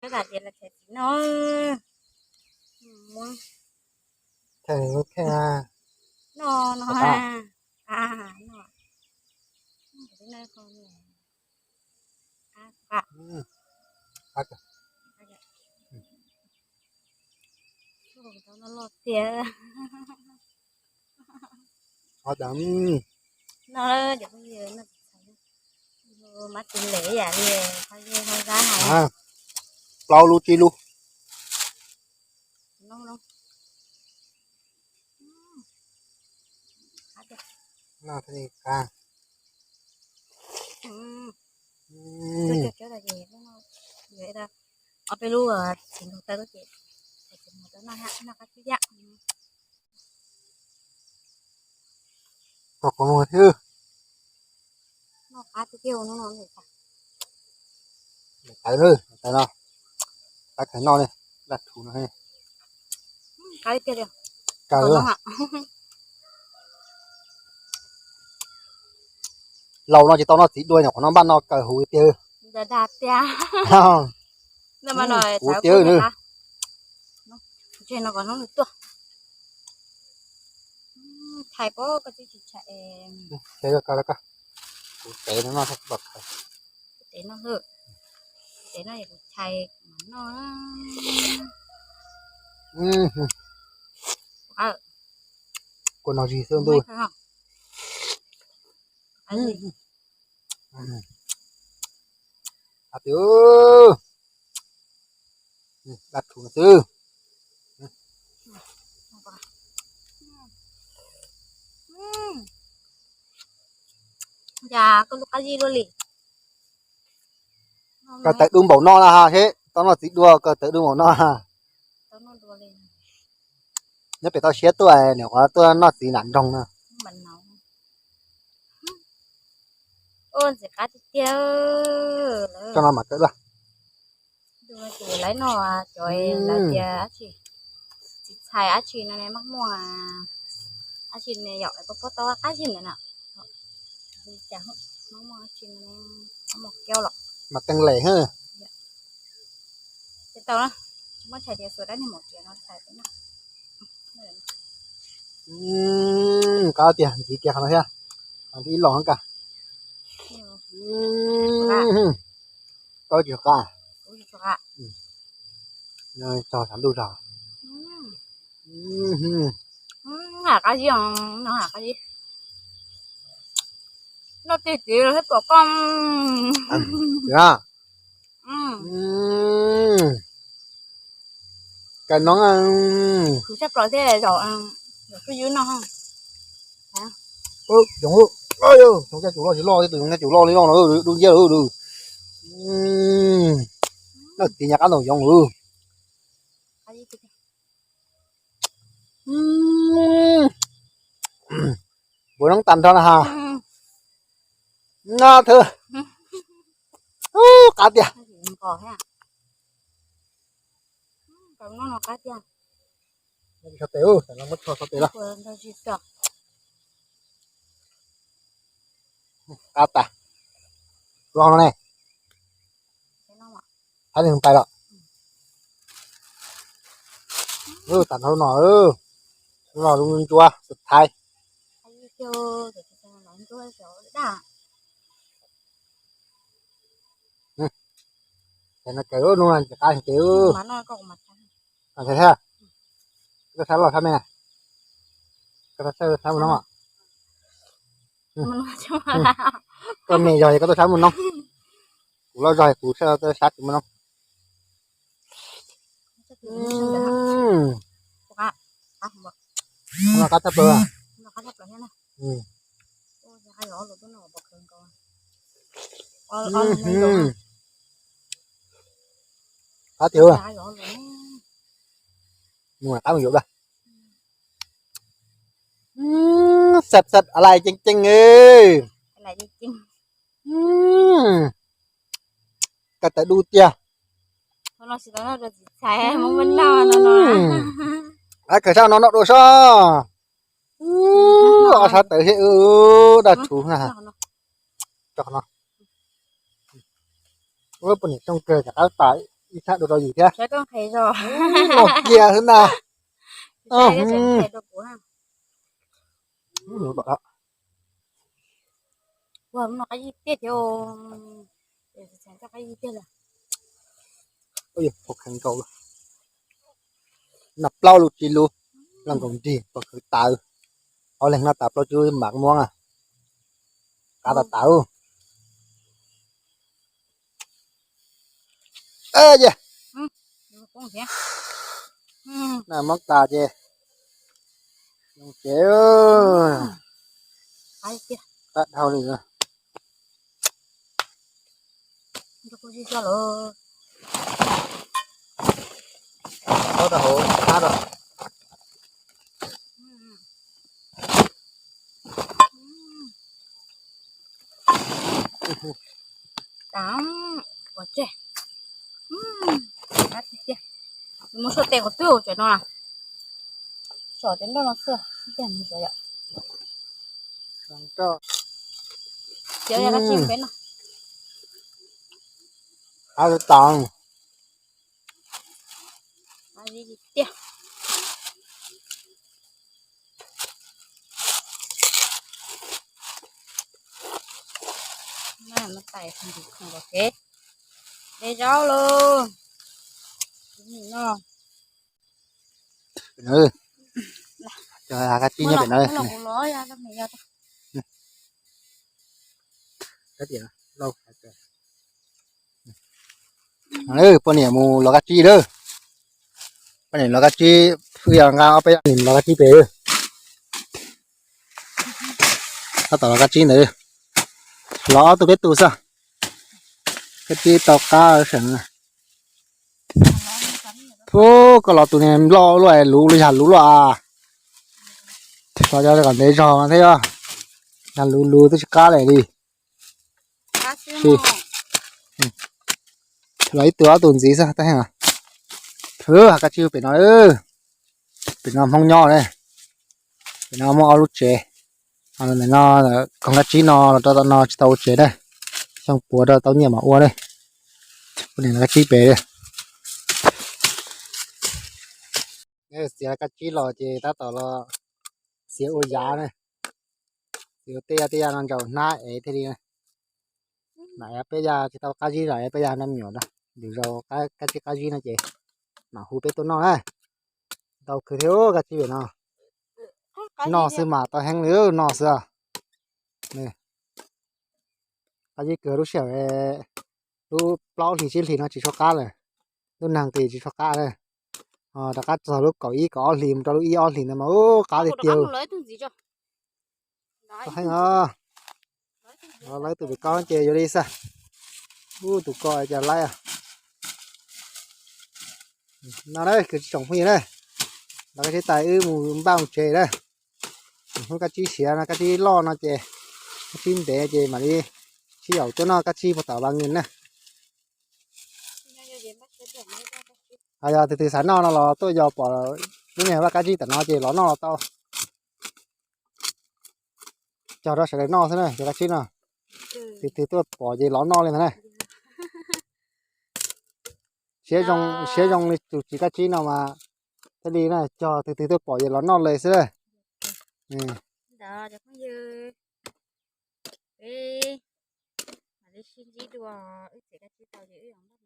Cov tam tias los txhais txiv no, muab txhais no no a, no no no tias no, no, mas tus lem yam li qhov yog ho zab hais, plaub lub tsib lub. Ob peb lub txiv nkaus tawm ces, txiv nkaus tawm no qab tsib yam. Kom qhov no thiab. Noj qab tiag tiag no. Tawv na, tawv no. Qab khaws noj ne, daj rhuv no. Qab tiag tiag. Kaw. Laus no tsis tau noj txiv dua, nyuam qhuav no npaj no kaw huv tiag. Dag tiag. Huv tiag. Tseg no kom hnub nws tuaj. Tshais pob koj twb tsis tshais. Kuv tev no no, kuv tev no, kuv tshais mam noj. Kua no zis xwb ntuj. Daj rhuv no xwb. Cas koj lub qab zib luaj li. Kaw tawv du npaum no na ha, seb tau noj txiv dua kaw tawv du npaum no. Nyob pem toj siab tuaj, nyuam qhuav tuaj noj txiv nram nroog na. Ntxim qab tiag tiag. Coj no mam kaw dua. Ces lawv noj cov lawv tias dab tsi, txiv txhais dab tsi no ne, maj muaj dab tsi ne yom, pob pob tau qab zib ntawd na. Li cas maj muaj dab tsi no ne, maj muaj kiaub los mas teej lem. Ces tau na, muab tshais tias xuas dab niag maum riam no tshais peb noj. Qab tiag, ntxiv kiag qhov no thiab, qhov ib los no kag. Koj tsis qab. Tso sav ntuj zog. Qab zib, no qab zib. Noj txhais txiv los thiab pom koj. Kaw no khwv tshaj plaws thiab, zaum zaum twb ywb no. Yoov, yoov caj tsum loj tsis loj, tus yoov caj tsum loj li loj no, dub nciab lawm. Noj txiv nyaj qab ntaus yoov lawm. Npuav noob tas nrho na ha. No thwv. Qab tiag. Qab tes, muab tso tso tes los. Qab tas. Los no ne. Thaiv nws pais los. Tam no no, no lub ntsuab xus thaiv. Ces no kaw lub no ces qab ces thiab. Koj sab loj sab me na. Koj sab sab mus no. Koj me zog es koj tuaj sab mus no. Kuv loj zog es kuv sab tuaj sab tsis mus no. No qab tshaj plaws. Qab tiag. Mus qab mus yuav da. Xab xab a lais ceev ceev. Kaw tawv du tiag. Ab, khaws sab no no dua sob. Ob sab tawv thiab, daj rhuv na. Poj niam rooj kawg, rov qab tas. Ib thaj dua rau yus thiab. Los kiag xwb na. Nag plaub lub tsib lub, los nkaus nrig pom khwv tawv. Ob leeg noj tas plaub tsib lub mam muab, qab tas tawv. Ces na muab tas ces zoo tsev. Qab dhau li. Ob tau hauv qab rau. Pov tseg. Mus suav tes kom twb hauv tsev no. Tsom cov nroj no xwb. Qab tas. Tiag. Tais khoom kom kev de zaub lauj. No, cov kab tsib nyob pem no. Poj niam mus lov kab tsib lawm. Poj niam lov kab tsib, wb yog nqa ob peb yam nim lov kab tsib pem. Tab tom lov kab tsib ntawd, lov ob tug peb tug xwb. Kab tsib tau qab seem. Pub koj lov tus niag loj luaj luv los yog luv luaj a. Lov cov kom ntev zog thiab, yog luv luv twb tsis qab li. Los ib tug ob tug ntxiv xwb tab heej. Kab tsib pem no, pem no Hmoob nyob ne. Pem no muaj ob lub tsev. Ntawm no koog kab tsib no los rau tom no tsis tau ua tsev na. Xyoo puav rau tau nyiaj mam ua na. Poj niam lov kab tsib pem. Txiav kab tsib los ces tab tom los txiav ua yav na. Txiav tej yav tej yav no ntsaum hnab ev thiaj li. Mam peb yav tsis tau qab zib los peb yav nroj me nyuam na. Lwm zaus kab tsib qab zib no ces mam hu peb tuaj noj na. Ntau khwv thiab kab tsib pem no. Noj xwb mas tau heev li, noj xwb. Qab zib kawg lub sij hawm, lub plaub hlis tsib hlis no tsis tshua qab lawm. Lub neeg ces tsis tshua qab lawm. Rov qab txog lub kaum ib kaum ob hlis mus rau lub ib ob hlis ntawd mas ub qab tiag tiag. Tau heev os. Lawv tus pem ko ces yuav li xwb. Ub tus ko cas laib. No na kwv tij tsoom phooj ywg na, lov kab tsib tas wb mus npaj mus tsev na. Hnub kab tsib siav no kab tsib loj no ces, kab tsib ntev ces mam li sib yaum tuaj noj kab tsib puag tom Vas Nkees na. Yog tus twg xav noj no los tuaj yos pom lub niag vaj kab tsib tom no ces los noj los tau. Cog rau sawv daws noj xwb na, cov kab tsib no. Tus twg tuaj pom ces los noj li ntag na. Siab zoo, siab zoo li tus tsis kab tsib no mas thiaj li na, cog tus twg tuaj pom ces los noj li xwb. Ntawd cov phooj ywg, peb mam li sib ntsib dua, wb txiav kab tsib tau ces wb yuav